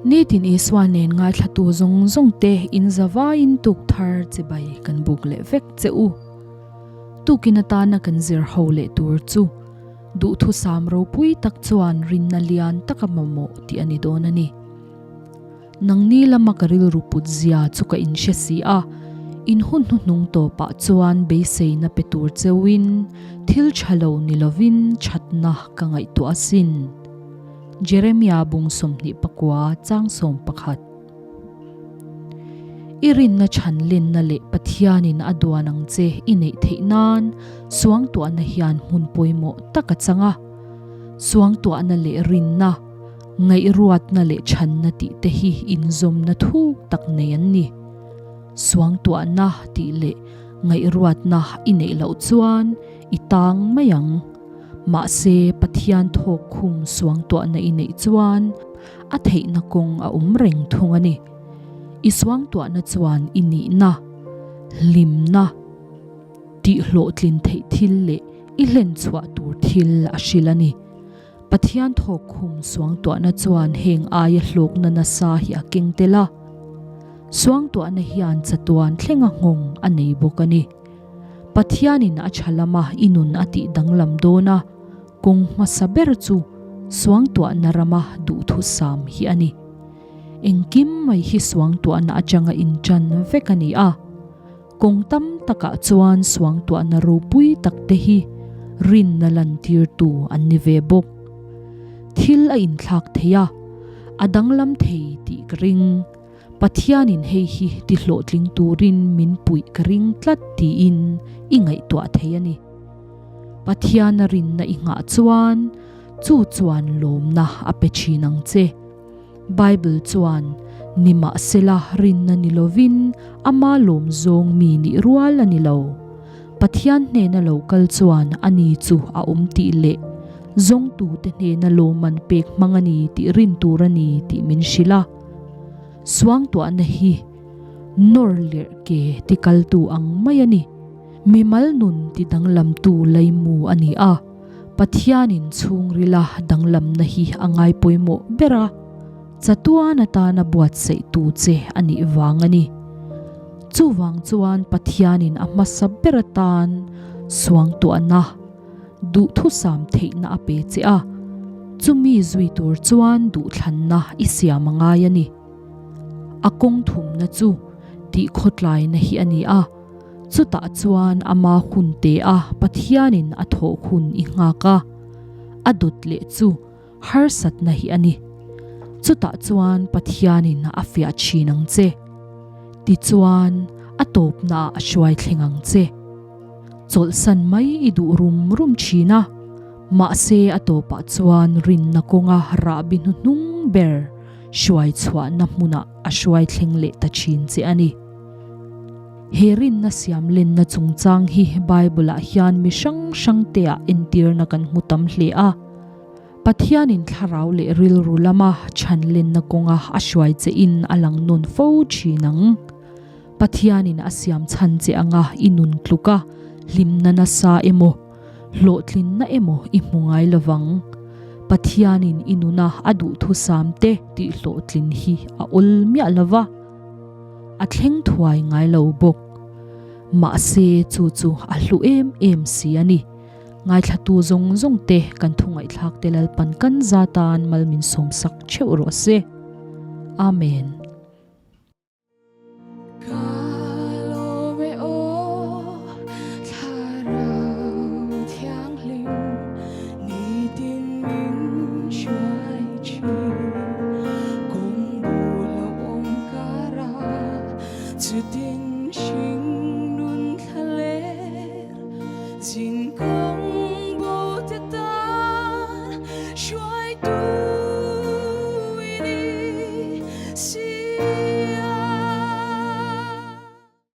Nitin Isua nen ngaithlatu zawng zawng te in zavaiin tuk thar chibai kan buk leh vek che u. Tukin atana kan zir ho leh tur chu duhthusam ropui tak chuan rinna lian taka mamawh tih a ni dawn a ni. Nangni lama ka rilru put zia chu ka inhre si a, in hun hnuhnung tawpah chuan beiseina pe tur cheuhin thil tha lo ni lovin thatna ka ngaihtuah asin. Jeremia bung 29 chang 11. I rinna chhan lenna leh Pathianin a duan ang che i neih theih nan suangtuahna hian hmun pawimawh tak a chang a. Suangtuahna leh rinna. Ngaihruatna leh chhanna tih te hi inzawmna thuk tak nei an ni. Suangtuahna tih leh ngaihruatna i neih loh chuan i tang mai ang. Mahse, Pathian thawk khum suangtuahna i neih chuan a theihna kawng a awm reng thung a ni. I suangtuahna chuan i nihna, hlimna, tih hlawhtlin theih thil leh i hlenchhuah tur thil a hrilh a ni. Pathian thawk khum suangtuahna chuan heng aia hlawkna nasa hi a keng tel a, suangtuahna hian chatuan thlenga nghawng a nei bawk a ni. Pathianin a tha lama i nun a tih danglam dawn a, kawng hmasa ber chu suangtuahna rama duhthusam hi a ni. Engkim mai hi suangtuahna atanga intan vek a ni a. Kawng tam takah chuan suangtuahna ropui tak te hi rinna lantirtu an ni ve bawk. Thil a inthlak thei a, a danglam thei tih ka ring. Pathianin hei hi ti hlawhtling turin min puih ka ring tlat tiin i ngaihtuah thei a ni. Pathiana rinna i nghah chuan chu chuan lawmna a pe thin ang che. Bible chuan, Nimahsela rinna ni lovin ama lawm zawng mi nih rual a ni lo. Pathian hnena lo kal chuan ani chu a awm tih leh zawngtute hnena lawmman pek hmang a ni tih rin tur a ni tih min hrilh a. Suangtuahna hi nawr lerh ke tikaltu ang mai a ni. Mimal nun tidanglamtu laimu a ni a. Pathianin chhungrila danglamna hi a ngai pawimawh ber a, chatuan atana buatsaihtu che a nih vang a ni. Chuvang chuan Pathianin a hmasa ber atan suangtuahna, duhthusam theihna a pe che a, chumi zui tur chuan duhthlanna i siam a ngai a ni. A kawng thumna chu tihkhawtlaina hi a ni a. Chutah chuan ama hun te a Pathianin a thawh hun i nghak a, a dawt leh chu harsatna hi a ni. Chutah chuan Pathianin a fiah thin ang che. Tichuan, a tawpnaah a hruai thleng ang che. Chawlhsan mai i duh rum rum thin a, mahse a tawpah chuan rinna kawnga rahbi hnuhnung ber hruai chhuahna hmunah a hruai thleng leh ta thin che a ni. He rinna siam lenna chungchang hi Bible-ah hian mi hrang hrangteah entirna kan hmu tam hle a. Pathianin thlarau leh rilru lama chhan lenna kawnga a hruai che in a lang nawn fo thin ang. Pathianin a siam chhan che anga i nun tluk a, hlimna nasa emaw, hlawhtlinna emaw i hmu ngai lovang. Pathianin i nuna a duhthusam te tihhlawhtlin hi a awl miah lova. A thleng thuai ngai lo bawk. Mahse chu chu a hlu em em si a ni. Ngaithlatu zawng zawng te kan thu ngaihthlak te Lalpan kan za tan mal min sawmsak theuh rawh se. Amen.